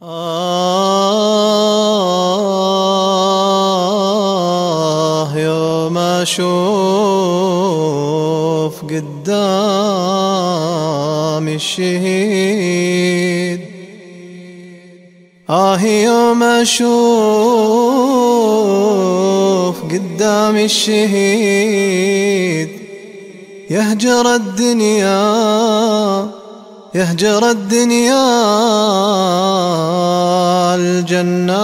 آه يوم أشوف قدام الشهيد، آه يوم أشوف قدام الشهيد يهجر الدنيا، يهجر الدنيا الجنات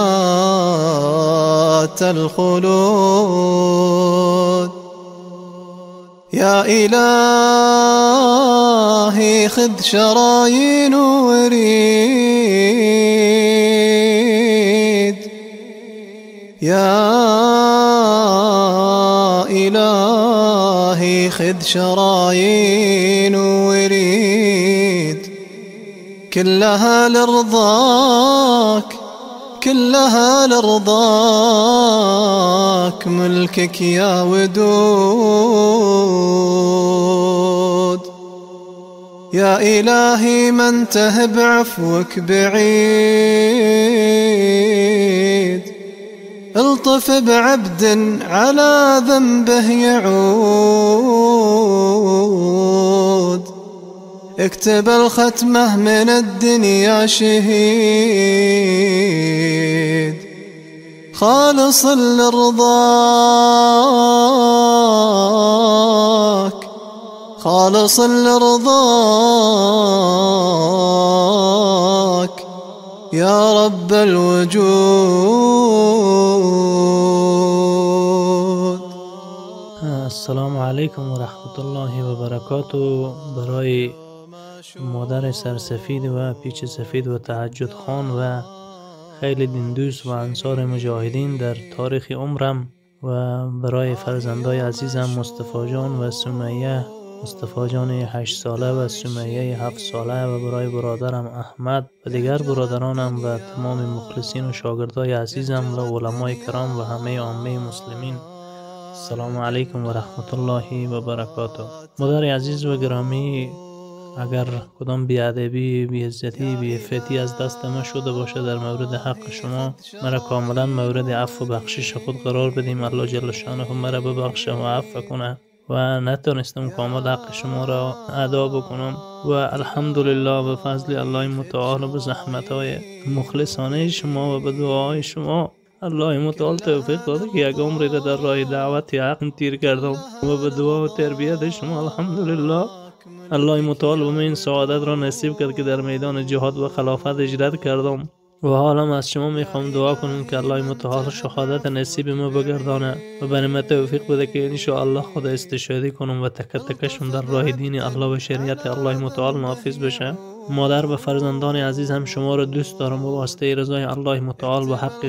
الخلود. يا إلهي خذ شرايين وريد، يا إلهي خذ شرايين وريد، كلها لرضاك، كلها لرضاك، ملكك يا ودود. يا إلهي من تهب عفوك بعيد، الطف بعبد على ذنبه يعود، اكتب الختمة من الدنيا شهيد، خالص لرضاك، خالص لرضاك يا رب الوجود. السلام علیکم و رحمت الله و برکاته. برای مادر سرسفید و پیچ سفید و تهجد خان و خیلی دیندوست و انصار مجاهدین در تاریخ عمرم و برای فرزندای عزیزم مصطفی جان و سمیه، مصطفی جان 8 ساله و سمیه 7 ساله و برای برادرم احمد و دیگر برادرانم و تمام مخلصین و شاگردای عزیزم و علمای کرام و همه عامه مسلمین، السلام علیکم و رحمت الله و برکاته. مادر عزیز و گرامی، اگر کدام بی‌ادبی، بی‌عزتی، بی‌عفتی از دست ما شده باشه در مورد حق شما، مرا کاملا مورد عفو و بخشش خود قرار بدیم. الله جل شانه مرا ببخشه و عفو کنه و نتونستم کامل حق شما را ادا بکنم و الحمدلله به فضل الله متعال و به زحمت های مخلصانه شما و به دعای شما الله متعال توفیق داده که یک عمری را در راه دعوت حق تیر کردم و به دعا و تربیت شما الحمدلله الله متعال به من این سعادت را نصیب کرد که در میدان جهاد و خلافت هجرت کردم و حالا از شما میخوام دعا کنیم که الله متعال شهادت نصیب ما بگردانه و برای ما توفیق بده که انشاءالله خود استشهادی کنم و تکه تکشم در راه دین الله و شریعت الله متعال نافذ بشه. مادر و فرزندان عزیز هم شما را دوست دارم و واسطه رضای الله متعال و حق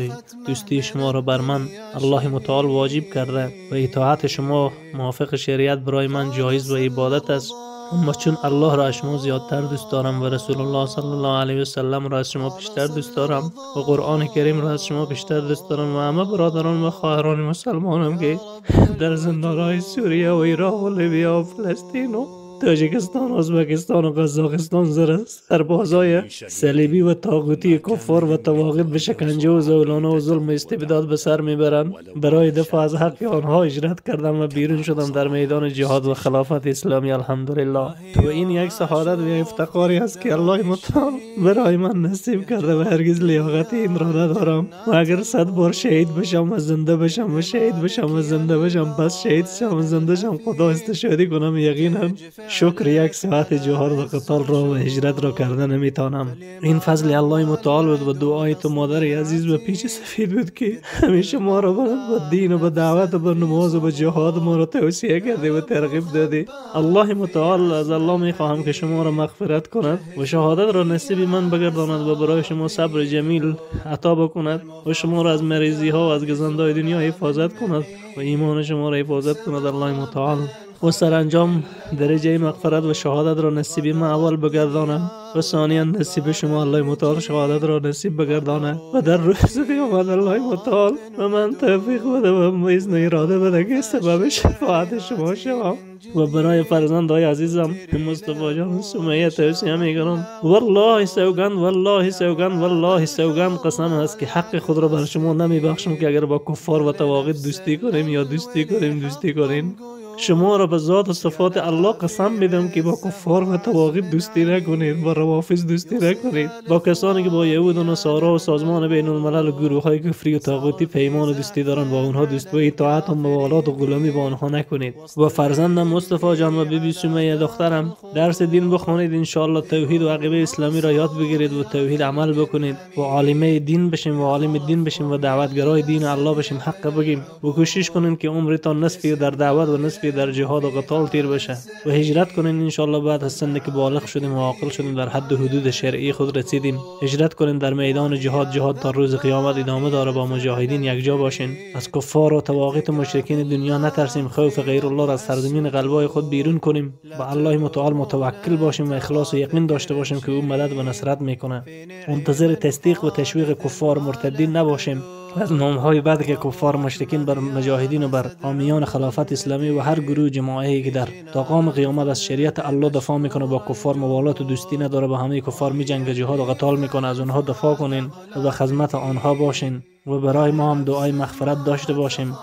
دوستی شما را بر من الله متعال واجب کرده و اطاعت شما موافق شریعت برای من جایز و عبادت است. اما چون الله را از شما زیادتر دوست دارم و رسول الله صلی الله علیه و سلم را از شما بیشتر دوست دارم و قرآن کریم را از شما بیشتر دوست دارم و همه برادران و خواهران مسلمانم که در زندانهای سوریه و عراق و لیبیا و فلسطین و تاجیکستان، ازبکستان و قزاقستان زیر سربازای صلیبی و طاغوتی کفار و طواغیت به شکنجه و زولانه و ظلم و استبداد به سر میبرند، برای دفاع از حق آنها هجرت کردم و بیرون شدم در میدان جهاد و خلافت اسلامی الحمدلله. و این یک سعادت و یک افتخاری است که الله متعال برای من نصیب کرده و هرگز لیاقت این را ندارم و اگر 100 بار شهید بشم و زنده بشم و شهید بشم و زنده بشم، پس شهید شم و زنده شم، خدا استشهادی کنم، یقینا شکر یک ساعت جهاد و قتال را و هجرت را کرده نمیتانم. این فضل الله متعال بود و دعای تو مادر عزیز و پیچ سفید بود که همیشه ما را به دین و به دعوت و به نماز و به جهاد ما را توصیه کرده و ترغیب دادی. الله متعال از الله میخواهم که شما را مغفرت کند و شهادت را نصیب من بگرداند و برای شما صبر جمیل عطا بکند و شما را از مریضی ها و از گزندهای دنیا حفاظت کند و ایمان شما را حفاظت کند الله متعال. و سرانجام درجه مغفرت و شهادت را نصیب ما اول بگردانه و ثانیا نصیب شما الله متعال شهادت را نصیب بگردانه و در روز قیامت الله متعال و من توفیق بده و اذن اراده بده که سبب شفاعت شما شوم. و برای فرزندهای عزیزم مصطفی جان سمیه توصیه میکنم، والله سوگند، والله سوگند، والله سوگند، قسم است که حق خود را بر شما نمیبخشم که اگر با کفار و طواغیت دوستی کنیم یا دوستی کنیم دوستی کنیم. شما را به ذات و صفات الله قسم میدم که با کفار و طواغیت دوستی نکنید، با روافض دوستی نکنید، با کسانی که با یهود و نصارا و سازمان بین الملل و گروه های کفری و طاغوتی پیمان و دوستی دارن با اونها دوست و اطاعت و موالات و غلامی با آنها نکنید. و فرزندم مصطفی جان و بیبی سمیه دخترم، درس دین بخونید، انشاءالله توحید و عقیده اسلامی را یاد بگیرید و توحید عمل بکنید و عالمه دین بشیم و عالم دین بشیم و دعوتگرای دین الله بشیم، حق بگیم و کوشش کنیم که عمرتان نصفی در دعوت و نصفی در جهاد و قتال تیر بشه و هجرت کنین انشاءالله. بعد از سن که بالغ شدیم و عاقل شدیم، در حد و حدود شرعی خود رسیدیم، هجرت کنین در میدان جهاد. جهاد تا روز قیامت ادامه داره، با مجاهدین یکجا باشین، از کفار و طواغیت و مشرکین دنیا نترسیم، خوف غیر الله را از سرزمین قلبای خود بیرون کنیم، با الله متعال متوکل باشیم و اخلاص و یقین داشته باشیم که او مدد و نصرت میکنه. منتظر تصدیق و تشویق کفار و مرتدین نباشیم. از نام‌های بعد که کفار مشرکین بر مجاهدین و بر حامیان خلافت اسلامی و هر گروه جماعی که در تا قام قیامت از شریعت الله دفاع میکنه، با کفار موالات و دوستی نداره، با همه کفار میجنگه، جهاد و قتال میکنه، از اونها دفاع کنین و به خدمت آنها باشین و برای ما هم دعای مغفرت داشته باشیم.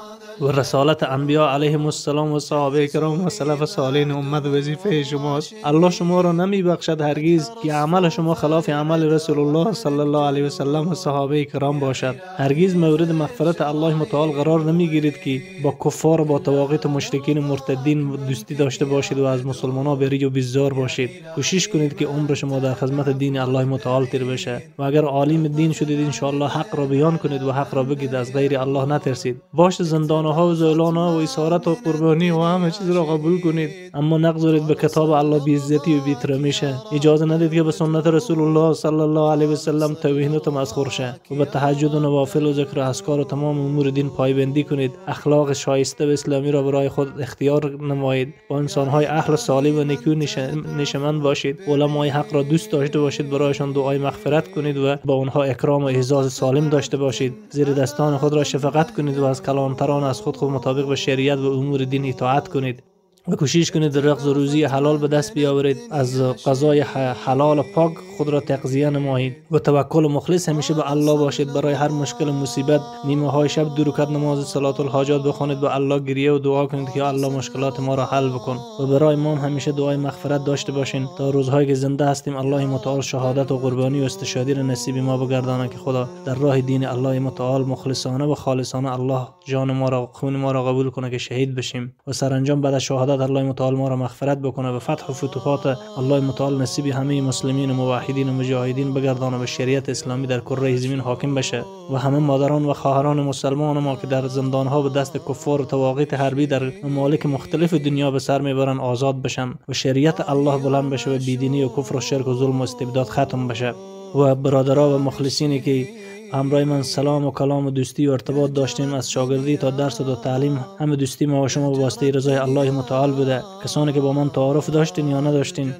و رسالت انبیا علیهم السلام و صحابه کرام و سلف صالحین امت وظیفه شماست. الله شما را نمی بخشد هرگز که عمل شما خلاف عمل رسول الله صلی الله علیه و سلم و صحابه کرام باشد. هرگز مورد مغفرت الله متعال قرار نمی گیرید که با کفار و با طواغیت و مشرکین و مرتدین دوستی داشته باشید و از مسلمانان بری و بیزار باشید. کوشش کنید که عمر شما در خدمت دین الله متعال تیر بشه و اگر عالم دین شدید ان شاء الله حق را بیان کنید و حق را بگید، از غیر الله نترسید. باش زندان ها و زولان ها و اسارت و قربانی و همه چیز را قبول کنید، اما نگذارید به کتاب الله بی عزتی و بی احترامی شه. اجازه ندید که به سنت رسول الله صلی الله علیه و سلم توهین و تمسخر شه و به تهجد و نوافل و ذکر و اذکار و تمام امور دین پایبندی کنید. اخلاق شایسته و اسلامی را برای خود اختیار نمایید. با انسانهای اهل صالح و نیکو نشمند باشید. علمای حق را دوست داشته باشید، برایشان دعای مغفرت کنید و با آنها اکرام و اعزاز سالم داشته باشید. زیر دستان خود را شفقت کنید و از کلانتران از خود مطابق به شریعت و امور دین اطاعت کنید و کوشش کنید رزق و روزی حلال به دست بیاورید، از غذای حلال و پاک خود را تغذیه نمایید و توکل و مخلص همیشه به الله باشید. برای هر مشکل و مصیبت نیمه های شب 2 رکعت نماز صلات الحاجات بخوانید، به الله گریه و دعا کنید که الله مشکلات ما را حل بکن و برای ما همیشه دعای مغفرت داشته باشین تا روزهایی که زنده هستیم الله متعال شهادت و قربانی و استشهادی را نصیب ما بگرداند که خدا در راه دین الله متعال مخلصانه و خالصانه الله جان ما را خون ما را قبول کنه که شهید بشیم و سرانجام بعد از شهادت الله متعال ما را مغفرت بکنه و فتح و فتوحات الله متعال نصیب همه مسلمین و موحدین و مجاهدین بگردانه و شریعت اسلامی در کره زمین حاکم بشه و همه مادران و خواهران مسلمان ما که در زندانها به دست کفار و طواغیت حربی در ممالک مختلف دنیا به سر میبرن آزاد بشن و شریعت الله بلند بشه و بیدینی و کفر و شرک و ظلم و استبداد ختم بشه. و برادرها و مخلصینی که همراه من سلام و کلام و دوستی و ارتباط داشتیم، از شاگردی تا درس و تا تعلیم، همه دوستی ما و شما به واسطه رضای الله متعال بوده. کسانی که با من تعارف داشتین یا نداشتین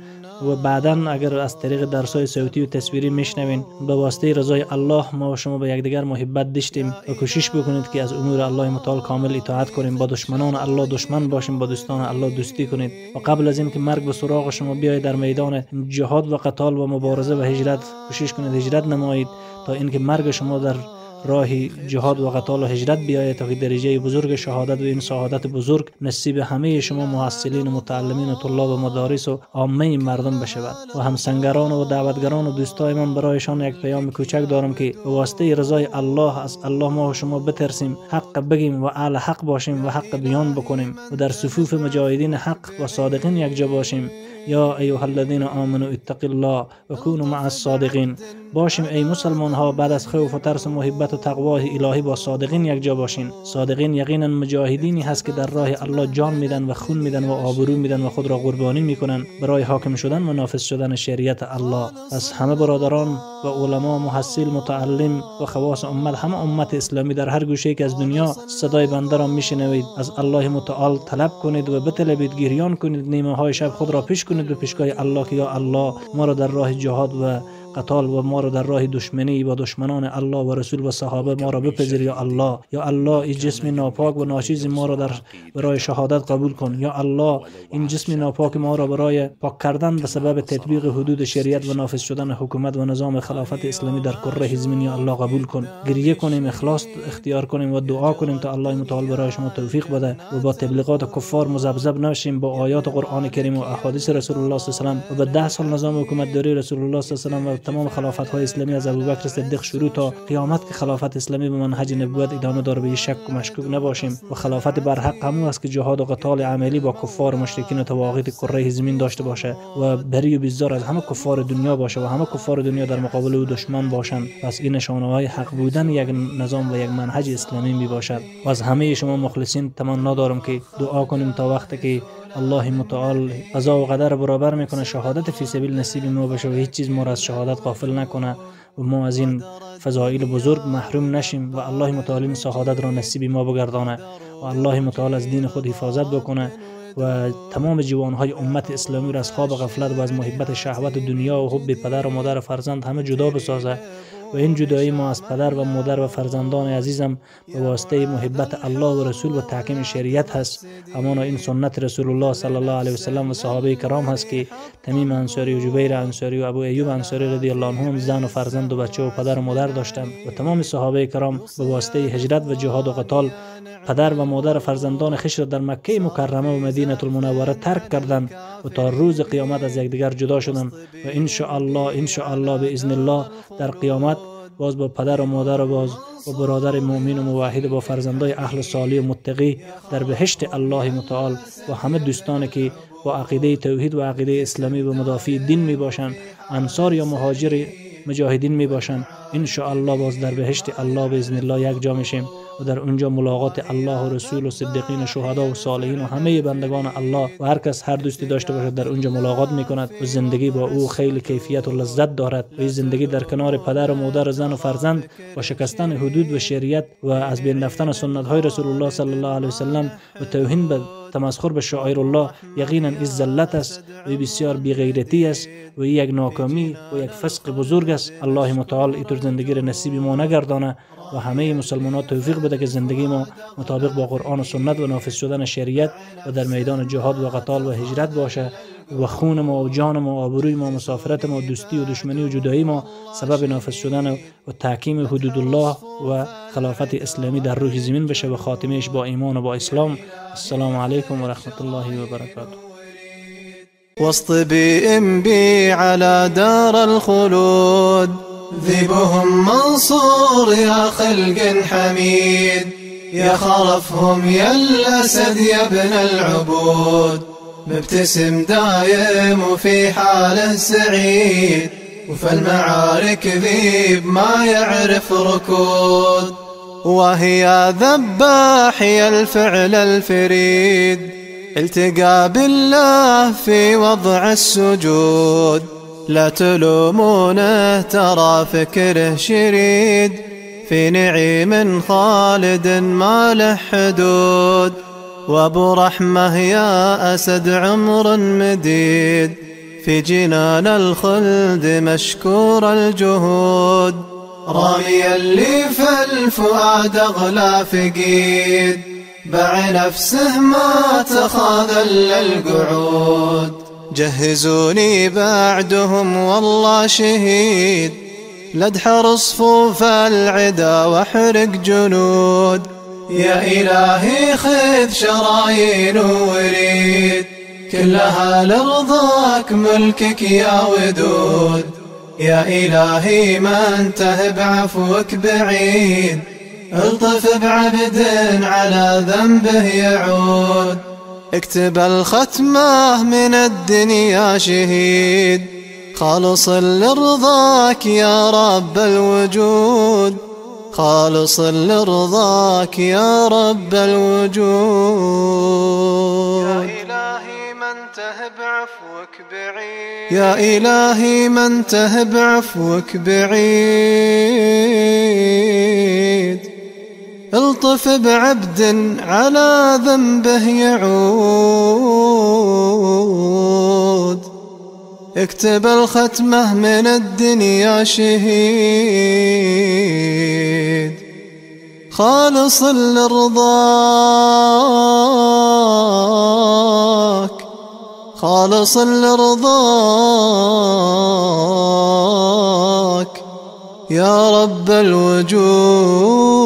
و بعدا اگر از طریق درس‌های صوتی و تصویری میشنوین، به واسطه رضای الله ما و شما به یکدیگر محبت داشتیم و کوشش بکنید که از امور الله متعال کامل اطاعت کنیم، با دشمنان الله دشمن باشیم، با دوستان الله دوستی کنید و قبل از اینکه مرگ به سراغ شما بیاید در میدان جهاد و قتال و مبارزه و هجرت کوشش کنید هجرت نمایید تا اینکه مرگ شما در راه جهاد و قتال و هجرت بیاید تا که درجه بزرگ شهادت و این سعادت بزرگ نصیب همه شما محصلین و متعلمین و طلاب و مدارس و عامه مردم بشود. و همسنگران و دعوتگران و دوستای من برایشان یک پیام کوچک دارم که به واسطه رضای الله از الله ما و شما بترسیم، حق بگیم و اهل حق باشیم و حق بیان بکنیم و در صفوف مجاهدین حق و صادقین یکجا باشیم. یا ایها الذین آمنوا اتقوا الله و کونوا مع الصادقین. باشیم ای مسلمان ها، بعد از خوف و ترس و محبت و تقوای الهی با صادقین یک جا باشین. صادقین یقینا مجاهدینی هست که در راه الله جان میدن و خون میدن و آبرو میدن و خود را قربانی میکنن برای حاکم شدن و نافذ شدن شریعت الله. از همه برادران و علما، محصل، متعلم و خواص امت، همه امت اسلامی در هر گوشه که از دنیا صدای بنده را میشنوید، از الله متعال طلب کنید و بطلبید، گریان کنید، نیمه های شب خود را پیش کنید به پیشگاه الله که یا الله ما را در راه جهاد و قتال و ما را در راه دشمنی با دشمنان الله و رسول و صحابه ما را بپذیر یا الله. یا الله این جسم ناپاک و ناچیز ما را در برای شهادت قبول کن. یا الله این جسم ناپاک ما را برای پاک کردن به سبب تطبیق حدود شریعت و نافذ شدن حکومت و نظام خلافت اسلامی در کره زمین یا الله قبول کن. گریه کنیم، اخلاص اختیار کنیم و دعا کنیم تا الله متعال برای شما توفیق بده و با تبلیغات کفار مذبذب نشیم، با آیات قرآن کریم و احادیث رسول الله صلی الله علیه و سلم و به 10 سال نظام حکومت داری رسول الله صلی الله علیه و سلم و تمام خلافت های اسلامی از ابوبکر صدیق شروع تا قیامت که خلافت اسلامی به منهج نبوت ادامه داره، به شک و مشکوک نباشیم. و خلافت برحق همو است که جهاد و قتال عملی با کفار و مشرکین و طواغیت کره زمین داشته باشه و بری و بیزار از همه کفار دنیا باشه و همه کفار دنیا در مقابل او دشمن باشند. پس این نشانه های حق بودن یک نظام و یک منهج اسلامی می باشد. و از همه شما مخلصین تمنا دارم که دعا کنیم تا وقتی که الله متعال قضا و قدر برابر میکنه، شهادت فی سبیل نصیب ما بشه و هیچ چیز ما را از شهادت غافل نکنه و ما از این فضایل بزرگ محروم نشیم و الله متعال این شهادت را نصیب ما بگردانه و الله متعال از دین خود حفاظت بکنه و تمام جوانهای امت اسلامی را از خواب غفلت و از محبت شهوت دنیا و حب پدر و مادر و فرزند همه جدا بسازه. و این جدایی ما از پدر و مادر و فرزندان عزیزم به واسطه محبت الله و رسول و تحکیم شریعت هست. همانا این سنت رسول الله صلی الله علیه و سلم و صحابه کرام هست که تمیم انصاری و جبیر انصاری و ابو ایوب انصاری رضی الله عنهم زن و فرزند و بچه و پدر و مادر داشتند و تمام صحابه کرام به واسطه هجرت و جهاد و قتال پدر و مادر و فرزندان خویش را در مکه مکرمه و مدینه المنوره ترک کردند و تا روز قیامت از یکدیگر جدا شدند. و ان شاء الله ان شاء الله باذن الله در قیامت باز با پدر و مادر و باز و برادر مؤمن و موحد با فرزندای اهل صالح و متقی در بهشت الله متعال و همه دوستان که با عقیده توحید و عقیده اسلامی و مدافع دین می باشند، انصار یا مهاجر مجاهدین می باشند، ان شاء الله باز در بهشت الله باذن الله یک جا میشیم و در اونجا ملاقات الله و رسول و صدیقین و شهدا و صالحین و همه بندگان الله و هر کس هر دوستی داشته باشد در اونجا ملاقات میکند و زندگی با او خیلی کیفیت و لذت دارد. و زندگی در کنار پدر و مادر و زن و فرزند و شکستن حدود و شریعت و از بین رفتن سنت های رسول الله صلی الله علیه و سلم و توهین به تمسخر به شعائر الله یقینا این ذلت است و بسیار بی‌غیرتی است و یک ناکامی و یک فسق بزرگ است. الله متعال اینطور زندگی را نصیب ما نگردانه و همه مسلمانان توفیق بده که زندگی ما مطابق با قرآن و سنت و نافذ شدن شریعت و در میدان جهاد و قتال و هجرت باشه و خون ما و جان ما و آبروی ما، مسافرت ما، دوستی و دشمنی و جدایی ما سبب نافذ شدن و تحکیم حدود الله و خلافت اسلامی در روح زمین بشه و خاتمهش با ایمان و با اسلام. السلام علیکم و رحمت الله و برکاته. واصطبي بي على دار الخلود ذيبهم منصور يا خلق حميد يا خرفهم يا الأسد يا ابن العبود مبتسم دايم وفي حاله سعيد وفي المعارك ذيب ما يعرف ركود وهي ذباح يا الفعل الفريد التقى بالله في وضع السجود لا تلومونه ترى فكره شريد في نعيم خالد ما له حدود وابو رحمه يا أسد عمر مديد في جنان الخلد مشكور الجهود رامي اللي في الفؤاد أغلى فقيد باع نفسه ما تخاذل للقعود جهزوني بعدهم والله شهيد لدحر صفوف العدا واحرق جنود يا إلهي خذ شرايين وريد كلها لرضاك ملكك يا ودود يا إلهي ما انتهى بعفوك بعيد الطف بعبد على ذنبه يعود. اكتب الختمة من الدنيا شهيد، خالص لرضاك يا رب الوجود، خالص لرضاك يا رب الوجود. يا إلهي من تهب عفوك بعيد، يا إلهي من تهب عفوك بعيد، الطف بعبد على ذنبه يعود، اكتب الختمة من الدنيا شهيد، خالص لرضاك، خالص لرضاك يا رب الوجود.